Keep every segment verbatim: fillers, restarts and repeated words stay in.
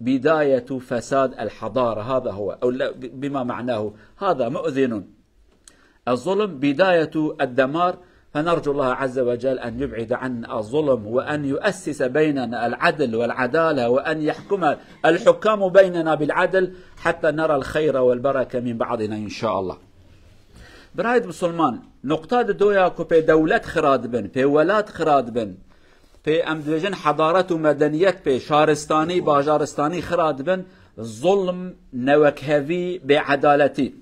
بداية فساد الحضارة. هذا هو، أو لا، بما معناه، هذا مؤذن. الظلم بداية الدمار، فنرجو الله عز وجل أن يبعد عنا الظلم، وأن يؤسس بيننا العدل والعدالة، وأن يحكم الحكام بيننا بالعدل حتى نرى الخير والبركة من بعضنا إن شاء الله. Birayê misilman, nuqta di doya ku pê dewlet xira dibin, pê welat xira dibin, pê em dibêjin hedaret û medeniyet pê şaristanî, bajaristanî xira dibin, zulm, newekhevî, bêedaletî.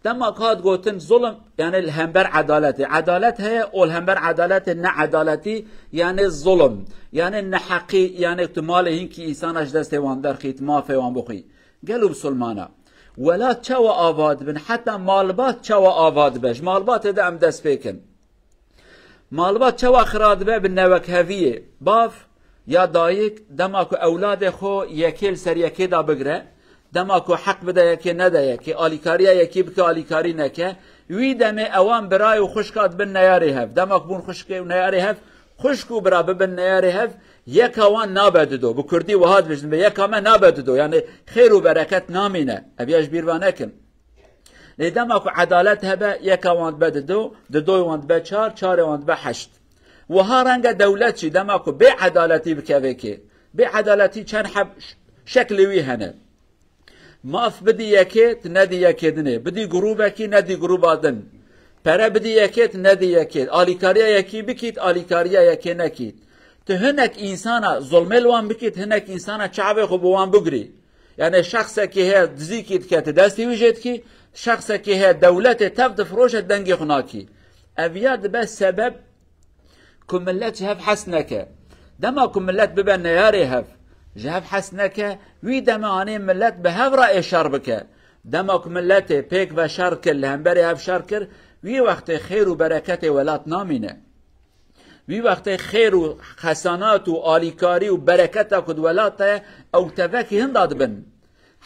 Dema ku hat gotin zulm, yani li hember edaletê. Edalet heye û li hember edaletê needaletî, yani zulm, yani neheqî, yani tu malê hinkî însana ji destê wan derxît, mafê wan bixwî. Gelo misilmana, welat çawa ava dibin, heta malbat çawa ava dibe? Ji malbatê de em dest pê kin. Malbat çawa xira dibe? Bi newekheviyê. Bav ya dayik, dema ku ewladê xwe yekê li ser yekê de bigire, dema ku heq bide yekê, nede yekê, alîkariya yekê bike, alîkarî neke, wî demê ewan birayê û xwişka dibin neyarê hev. Dema ku bûn xwişkê û neyarê hev, xwişk û bira bibin neyarê hev, yeka wan nabe dido. Bi kurdî wiha dibêjin, yeka me nabe dido. Yani xêr û bereket namîne. Ev ya ji bîr ve nekin. Lê dema ku edalet hebe, yeka wan dibe dido, didoy wan dibe çar, çarê wan dibe heşt. Wiha renge dewlet jî dema ku bê edaletî bikeve kê. Bê edaletî çend heb ş-, şeklê wî hene. Maf bidî yekê, tu nedî yekê dinê. Bidî grûbekî, nedî grûba din. Pere bidî yekê, tu nedî yekê. Alîkariya yekî bikît, alîkariya yekê nekît. Tu hinek însana zulmê li wan bikît, hinek însana çavê xwe bi wan bigirî. Yani şexsekî heye dizîkî dike, tu destî wî jê dikî, şexsekî heye dewletê tev difiroşe, dengê xwe nakî. Ev ya dibe sebeb ku millet ji hev hes neke. Dema ku millet bibe neyarê hev, ji hev hes neke, wî deme anê millet bi hev re ê şer bike. Dema ku milletê pêk ve şer kir, li hemberê hev şer kir, wî wextê xêr û bereketê welat namîne. Wî wextê xêr û xesanat û alîkarî û bereketa ku di welat de ye, ew tevekî hinda dibin.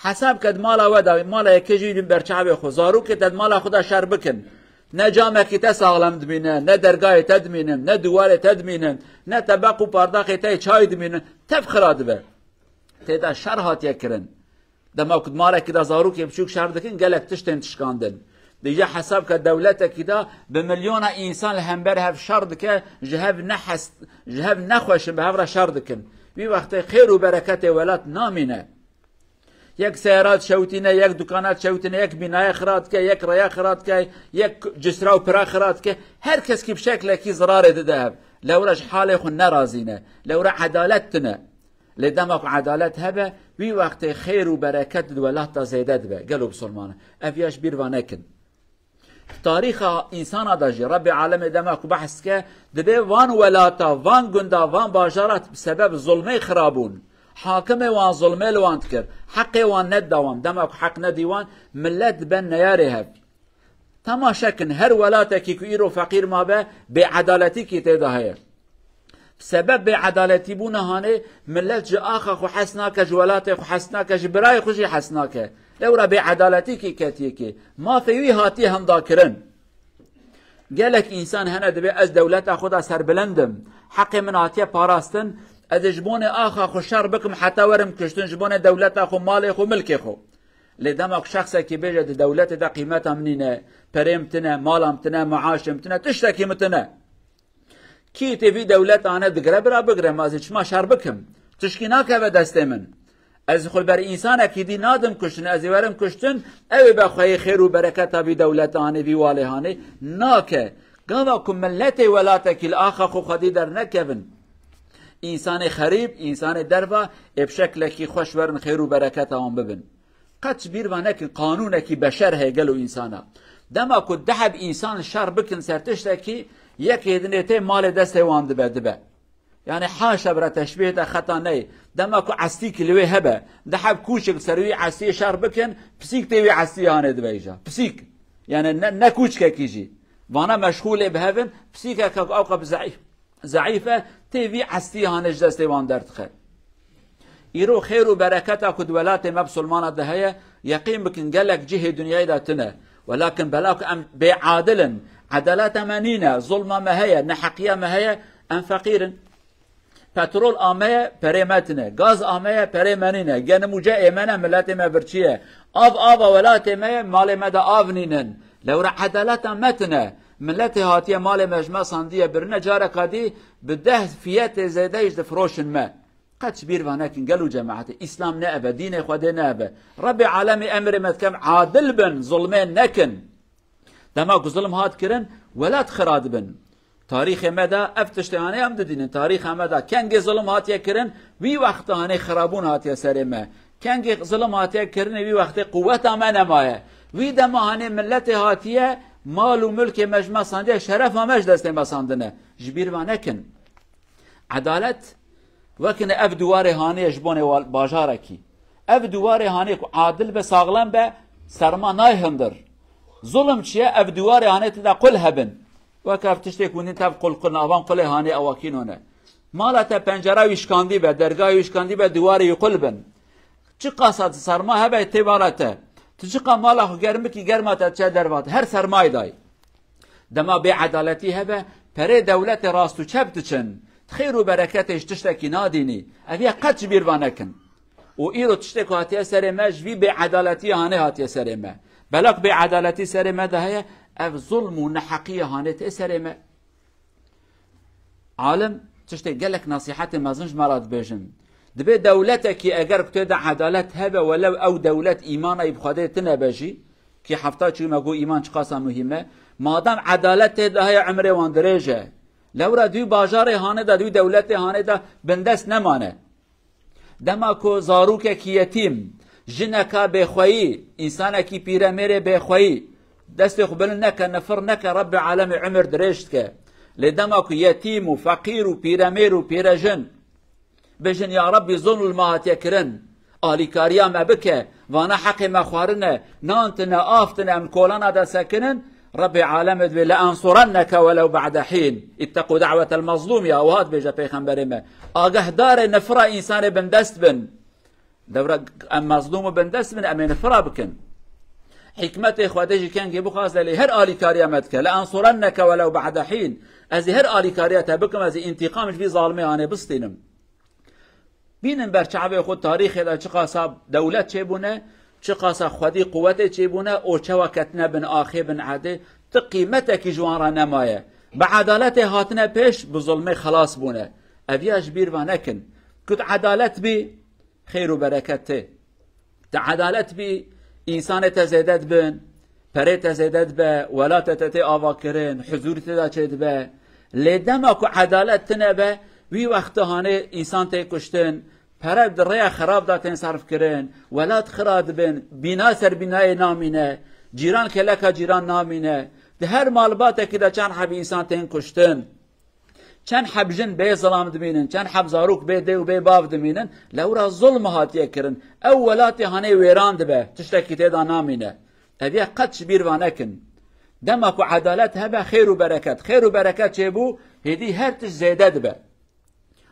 Hesab ke di mala we de, mala yekê jî li ber çavê xwe, zarokê te di mala xwe de şer bikin. Ne camekî te saxlem dimîne, ne dergahê te dimînin, ne diwarê te dimînin, ne tebeq û pardaxê te yê çay dimînin. Tev xira dibe. Tê de şer hatiye kirin. Dema ku di malekî de zarokê biçûk şer dikin, gelek tişt tên tişkandin. Dîje hesab ke dewletekî de bi milyona însan li hember hev şer dike, ji hev ne hes-, ji hev nexweş in, bi hev re şer dikin. Wî wextê xêr û bereketê welat namîne. Yek seyara dişewitîne, yek dukana dişewitîne, yek bînaya xira dike, yek raya xira dike, yek cisra û pira xira dike. Her kes kî bi şeklekî zirarê dide hev. Lewra ji halê xwe nerazî ne. Lewra edalet tine. Lê dema ku edalet hebe, wî wextê xêr û bereket di welat de zêde dibe. Gelo bisilmane, ev ya ji bîr ve nekin. Di tarîxa însana de jî Rebbê alemê dema ku behs dike, dibê van welata, van gunda, van bajara bi sebeb zulmê xirabûn. Hakimê wan zulmê li wan dikir. Heqê wan nedida wan. Dema ku heq nedî wan, millet dibe neyarê hev. Temaşe kin, her welatekî ku îro feqîr mabe, bêedaletîkî tê de heye. Bi sebeb bêedaletîbûna hanê, millet ji axa xwe hes nake, ji welatê xwe hes nake, ji birayê xwe jî hes nake. Lewra bêedaletîkî ketiye kê. Mafê wî hatiye hemdakirin. Gelek însan hene dibê ez dewleta xwe de serbilind im. Heqê min hatiye parastin. Ez ê ji bonê axa xwe şer bikim heta werim kuştin, ji bonê dewleta xwe, malê xwe, milkê xwe. Lê dema ku şexsekî bêje di dewletê de qîmeta min nîne, perê min tine, mala min tine, maaşê min tine, tiştekî min tine. Kî tê vî dewletane digire, bira bigire, ma ez ê çima şer bikim? Tişkî nakeve destê min. Ez xwe ber însanekî dî nadim kuştin, ez ê werim kuştin, ew ê be xweyê xêr û bereketa vî dewletanê, vî walê hanê nake. Gava ku miletê welatekî li axa xwe xwedî dernekevin, însanê xerîb, însanê derva ê bi şeklekî xweş werin xêr û bereketa wan bibin. Qet ji bîr ve nekin, qanûnekî beşer heye gelo însana. Dema ku deh heb însan şer bikin ser tiştekî, yekê dinê tê malê destê wan dibe, dibe. Yani haşa bira teşbîh de xeta neyê. Dema ku estîk li wê hebe, deh heb kûçik ser wî estiyê şer bikin, pisîk tê wî estiyê hanê dibe îja. Pisîk. Yani ne, ne kûçkekî jî. Vana meşxûlê bi hev in, pisîkeke ku ewqas zeîf, zeîf e, tê vî estiyê hanê ji destê wan derdixe. Îro xêr û bereketa ku di welatê me bisilmana de heye, yeqîn bikin gelek cihê dinyayê de tune. Welakin bela ku em bêadil in, edaleta me nîne, zulma me heye, neheqiya me heye, em feqîr in. Petrol ameye, perê me tine. Gaz ameye, perê me nîne. Genimûce êmene, miletê me birçî ye. Av ava welatê me ye, malê me de av nînin. Lewra edaleta me tine. Miletê hatiye malê me ji me sandiye birine, careka dî bi deh fiyetê zêde jî difiroşin me. Qet ji bîr ve nekin, gelo cemaetê. Îslam ne ev e, dînê Xwedê ne ev e. Rebbê alemê emrê me dike, em adil bin, zulmê nekin. Dema ku zulm hat kirin, welat xira dibin. Tarîxê me de ev tiştê hane em didînin. Tarîxa me de kengê zulm hatiye kirin, wî wexta hane xirabûn hatiye serê me. Kengê zulm hatiye kirinê, wî wextê quweta me nemaye. Wî dema hane miletê hatiye, mal û milkê me ji me sandiye, şerefa me ji destê me sandine. Ji bîr ve nekin. Edalet, wekine ev diwarê hanê ji bonê wal-, bajarekî. Ev diwarê hanê ku adil be, saxlem be, serma nayê hundir. Zulm çi ye? Ev diwarê hanê tê de qul hebin. Wek ev tiştê ku hûn dîn tev qul qul ne, avan qulê hanê ewakîno ne. Mala te pencera wî şikandî be, dergahê wî şikandî be, diwarê wî qul bin. Çiqasa serma hebe tê mala te. Tu çiqa mala xwe germ bikî, germa te diçe derva te. Her sermayê dayê. Dema bêedaletî hebe, perê dewletê rast û çep diçin. Xêr û bereketê ji tiştekî nadînî. Ev ya qet ji bîr ve nekin. Û îro tiştê ku hatiye serê me, ji vî bêedaletiyê hanê hatiye serê me. Belak bêedaletî serê me de heye, ev zulm û neheqiyê hanê tê serê me. Alim tiştê gelek nasîhetê mezin ji me re dibêjin. Dibê dewletekî eger ku tê de edalet hebe, welew ew dewlet îmana yî bi Xwedê tine be jî, kî hefta çû me got îman çiqasa muhîm e, madem edalet tê de heye, emrê wan dirêj e. Lewra di wî bajarê hanê de, di wî dewletê hanê de bindest nemane. Dema ku zarokekî yetîm, jineka bêxweyî, însanekî pîremêrê bêxweyî, destê xwe bilind neke, nifir neke, Rebbê alemê umir dirêj dike. Lê dema ku yetîm û feqîr û pîremêr û pîrejin bêjin, Ya Rebbî, zulm li me hatiye kirin, alîkariya me bike, vana heqê me xwarine, nan tine, av tine, em kolana de sekinin, Rebbê alemê dibê, "Le ensurenneke welew ba'de hîn." Îtteqû da'wetel mezlûm ya, wiha dibêje Pêxemberê me. Agahdarê nifira însanê bindest bin. Lewra em mezlûm û bindest bin, em ê nifira bikin. Hikmetê Xwedê jî kengê bixwaze lê her alîkariya me dike. "Le ensurenneke welew ba'de hîn." Ez ê her alîkariya te bikim, ez ê întîqam ji vî zalimê anê bistînim. Bînin ber çavê xwe tarîxê de çiqasa dewlet çêbûne, çiqasa xwedî quwetê çêbûne û çawa ketine bin axê bin edê, ti qîmetekî ji wan re nemaye. Bi edaletê hatine pêş, bi zulmê xelas bûne. Ev ya ji bîr ve nekin. Ku edalet bî, xêr û bereket tê. Te edalet bî, însanê te zêde dibin, perê te zêde dibe, welatê te tê avakirin, huzûr tê de çêdibe. Lê dema ku edalet tine be, wî wexta hanê însan tê kuştin, pere di rêya xirab de tên serf kirin, welat xira dibin, bîna ser bînayê namîne, cîran keleka cîran namîne, di her malbatekî de çend heb însan tên kuştin. Çend heb jin bê zilam dimînin, çend heb zarok bê dê û bê bav dimînin, lewra zulm hatiye kirin. Ew welatê hanê wêran dibe, tiştekî tê de namîne. Ev ya qet ji bîr ve nekin. Dema ku edalet hebe, xêr û bereket. Xêr û bereket çêbû, hêdî her tişt zêde dibe.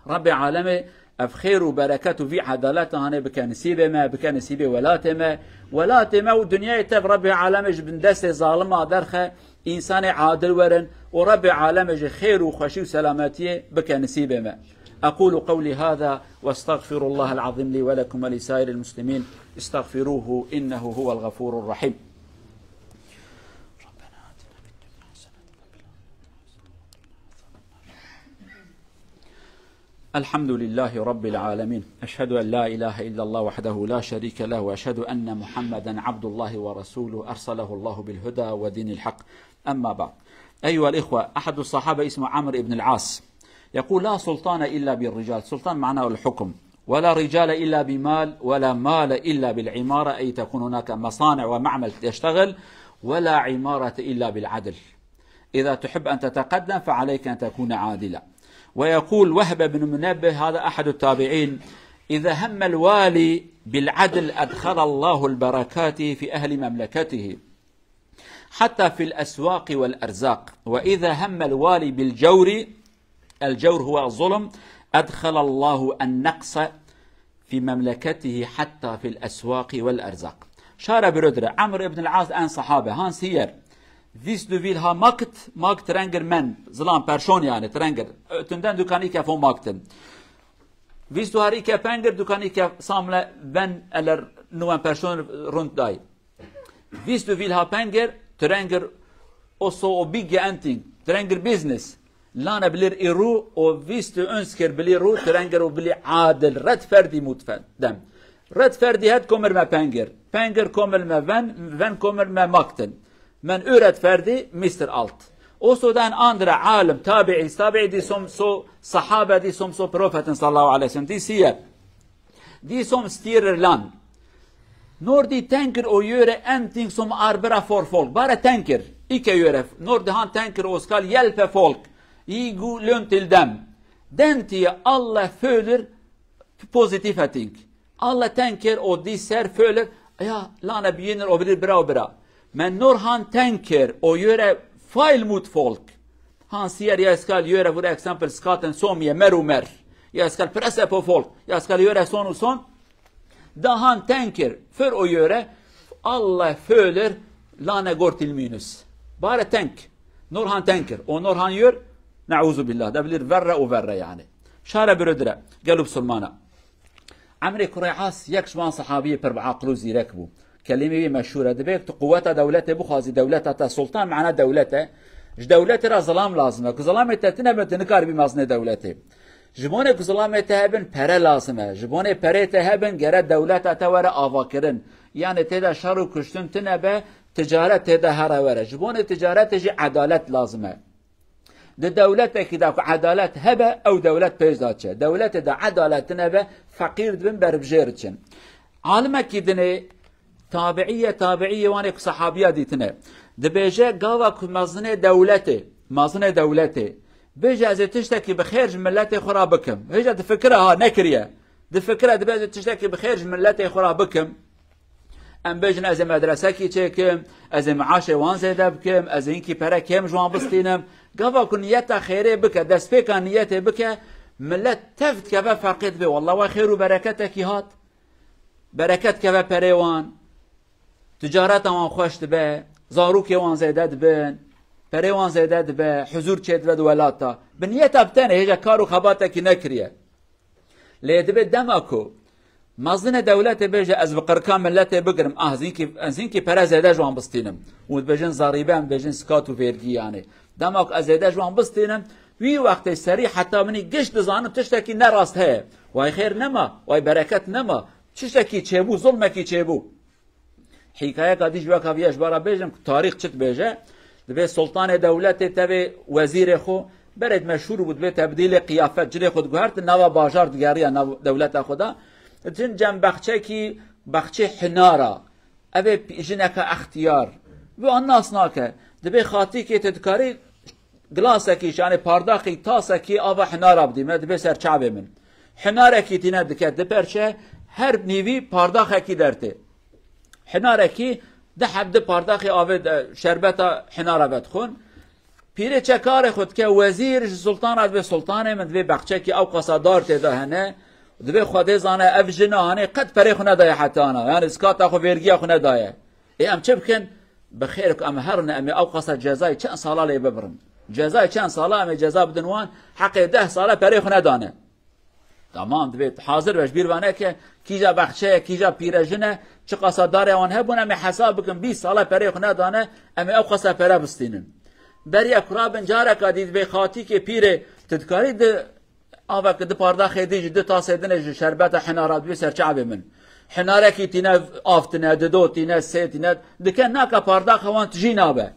Rebbê alemê ev xêr û bereket û vî edalet hanê bike nisîbê me, bike nisîbê welatê me. Welatê me û dinyayê tev Rebbê alemê ji bin destê zalima derxe, însanê adil werin û Rebbê alemê ji xêr û xweşî û selametiyê bike nisîbê me. أقول قولي هذا وأستغفر الله العظيم لي ولكم ولسائر المسلمين. استغفروه إنه هو الغفور الرحيم. الحمد لله رب العالمين. أشهد أن لا إله إلا الله وحده لا شريك له، وأشهد أن محمدا عبد الله ورسوله أرسله الله بالهدى ودين الحق. أما بعد. أيها الإخوة، أحد الصحابة اسمه عمرو بن العاص يقول: "لا سلطان إلا بالرجال". سلطان معناه الحكم. "ولا رجال إلا بمال، ولا مال إلا بالعمارة"، أي تكون هناك مصانع ومعمل يشتغل، "ولا عمارة إلا بالعدل". إذا تحب أن تتقدم فعليك أن تكون عادلا. ويقول وهب بن منبه، هذا أحد التابعين: "إذا هم الوالي بالعدل أدخل الله البركات في أهل مملكته، حتى في الأسواق والأرزاق، وإذا هم الوالي بالجور"، الجور هو الظلم، "أدخل الله النقص في مملكته حتى في الأسواق والأرزاق". Şara Brödre, Amr ibn al-As en sahabe, Hans Hiyer, vîst du vil ha makt, makt trenger men, zilam perşon yani, trenger, ötünden dükkanı kefo maktin. Hvis du har ikke penger, du kan ikke samle venn eller noen person rundt deg. Hvis du vil ha penger, trenger også å bygge en ting, trenger business. Lane blir i ro, og hvis du ønsker bli ro, trenger å bli adel, rettferdig mot fe- dem. Rettferdighet kommer med penger. Penger kommer med venn, venn kommer med makten. Men urettferdig mister alt. Også den andre alim, tabi'i, tabi'i, de som så sahabe, de som så profeten sallallahu alaihi wasallam, de sier, de som styrer land, når de tenker å gjøre en ting som er bra for folk, bare tenker, ikke gjøre, når de han tenker å skal hjelpe folk, gi god lønn til dem, den tid alle føler positive ting. Alle tenker, og de ser, føler, ja, landet begynner å bli bra og bra. Men når han tenker å gjøre feil mot folk, han sier, jeg skal gjøre, for eksempel, skatten så mye mer og mer. Jeg skal presse på folk. Jeg skal gjøre sånn og sånn. Da han tenker for å gjøre, alle føler landet går til minus. Bare tenk. Når han tenker, og når han gjør, nauzu billah, det blir verre og verre, yani. Kjære brødre, gelo musulmana. Amr kurê As yek ji wan sehabiyê pir bi aqil û zîrek bû. Kelimê wî meşhûr e. Dibê tu quweta dewletê bixwazî, dewleta te sultan, mana dewlet e. Ji dewletê re zilam lazim e. Ku zilamê te tune be, tu nikaribî mezinê dewletê. Ji bonê ku zilamê te hebin, pere lazim e. Ji bonê perê te hebin, gere dewleta te were avakirin. Yani tê de şer û kuştin tune be, ticaret tê de here were. Ji bonê ticaretê jî edalet lazim e. Di dewletekî de ku edalet hebe, ew dewlet pêş de diçe. Dewletê de edalet tune be, feqîr dibin, berbijêr diçin. Alimekî dinê, tabiî ye, tabiî yê wan ê ku sehabiya dîtine. Dibêje, gava ku mezinê dewletê, mezinê dewletê, bêje, ez ê tiştekî bi xêr ji miletê xwe re bikim. Hêja difikire ha, nekiriye. Difikire, dibe ez ê tiştekî bi xêr ji miletê xwe re bikim. Em bêjin, ez ê medresekî çêkim, ez ê meaşê wan zêde bikim, ez ê hinkî pere kêm ji wan bistînim. Gava ku niyeta xêrê bike, destpêka niyetê bike, milet tev dikeve, ferqê dibe. Wallah, wa xêr û bereketekî hat. Bereket dikeve perê wan. Ticareta wan xweş dibe. Zarokê wan zêde dibin. Perê wan zêde dibe. Huzûr çêdibe di welata. Bi niyeta bi tenê, hêja kar û xebatekî nekiriye. Lê dibe dema ku mezinê dewletê bêje, ez bi qirka miletê bigirim, ah, ez hinkî, ez hinkî pere zêde ji wan bistînim. Û dibêjin zarîbe, em dibêjin skat û vergî, yani. Dema ku ez zêde ji wan bistînim, wî wextê serî heta min î giş dizanim tiştekî nerast heye. Way xêr nema, way bereket nema. Tiştekî çêbû, zulmekî çêbû. Hîkayeka dî ji weka vî ye ji we re bêjim ku tarîx çi dibêje. Dibê sultanê dewletê tevê wezîrê xwe, berê meşhûr bû, dibê tebdîlê qiyafet, cilê xwe diguhertin, nava bajar digeriya nav dewleta xwe de. Diçin cem baxçekî, baxçê hinara. Ev ê pi-, jineke extiyar. Wî an nas nake. Dibê xatîkê, tu dikarî gilasekî, yani pardaxî, tasekî ava hinara bidî me, dibê ser çavê min. Hinarekî tîne dike, diperçe, her nîvî pardaxekî dertê. Hinarekî di heb di pardaxê avê de şerbeta hinara vedixwin. Pîrê çe karê xwe dike, wezîr ji sultan re dibê, sultanê min, dibê bexçekî ew qasa dar tê de hene, dibê Xwedê zane ev jina hanê qet perê xwe nedaye heta ana, yani zikata xwe, vergiya xwe nedaye. Ê em çi bikin? Bi xêr ku em herin, em ê ew qasa cezayê çend sala lê bibirin. Cezayê çend sala em ê ceza bidin wan, heqê deh sala perê xwe nedane. Tamam, divê hazir be, ji bîr ve neke, kîja bexçe ye, kîja pîrejin e, çi qasa darê wan hebûn, em ê hesab bikin, bîst sala perê xwe nedane, em ê ew qasa pere bistînin. Beriya ku rabin careka dî dibê xatîkê pîrê, tu dikarî di aveke di pardaxê dî jî, di tasê din jî şerbeta hinara dibê ser çavê min. Hinarekî tîne, av tîne, dido tîne, sê tîne, dike naka pardaxa wan tijî nabe.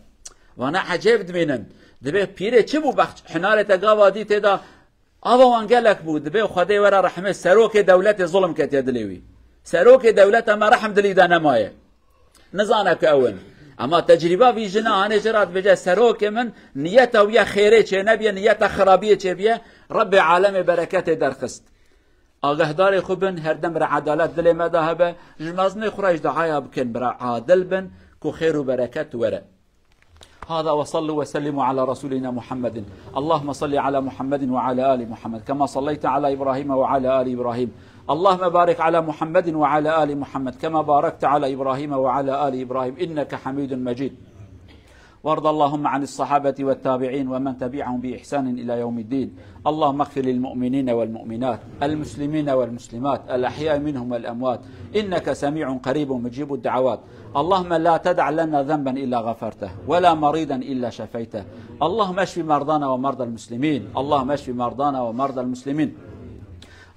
Vana ecêb dimînin. Dibê pîrê çi bû bex-, hinarê te gava dî tê de ava wan gelek bû. Dibê Xwedê were rehmê serokê dewletê, zulm ketiye dilê wî. Serokê dewleta me rehm dilî de nemaye. Nizane ku ew in. Ema tecrîba vî jina hanê jê re dibêje, serokê min niyeta wî ya xêrê çê nebiye, niyeta xirabiyê çê biye, Rebbê alemê bereketê derxist. Agahdarê xwe bin, her dem bira edalet dilê me de hebe, ji mezinê xwe re jî duaya bikin, bira adil bin, ku xêr û bereket were. هذا وصلوا وسلموا على رسولنا محمد. اللهم صل على محمد وعلى آل محمد كما صليت على إبراهيم وعلى آل إبراهيم. اللهم بارك على محمد وعلى آل محمد كما باركت على إبراهيم وعلى آل إبراهيم إنك حميد مجيد. وارض اللهم عن الصحابة والتابعين ومن تبعهم بإحسان إلى يوم الدين. اللهم اغفر للمؤمنين والمؤمنات، المسلمين والمسلمات، الأحياء منهم والأموات، إنك سميع قريب مجيب الدعوات. اللهم لا تدع لنا ذنبا إلا غفرته، ولا مريضا إلا شفيته. اللهم اشف مرضانا ومرضى المسلمين. اللهم اشف مرضانا ومرضى المسلمين.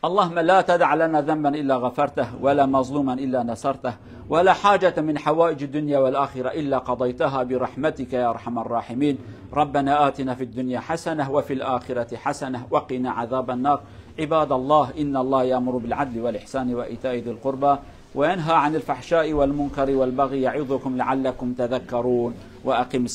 اللهم لا تدع لنا ذنبا إلا غفرته، ولا مظلوما إلا نصرته، ولا حاجة من حوائج الدنيا والآخرة إلا قضيتها برحمتك يا أرحم الراحمين. ربنا آتنا في الدنيا حسنة وفي الآخرة حسنة وقنا عذاب النار. عباد الله، إن الله يأمر بالعدل والإحسان وإيتاء ذي القربى وينهى عن الفحشاء والمنكر والبغي يعظكم لعلكم تذكرون. وأقم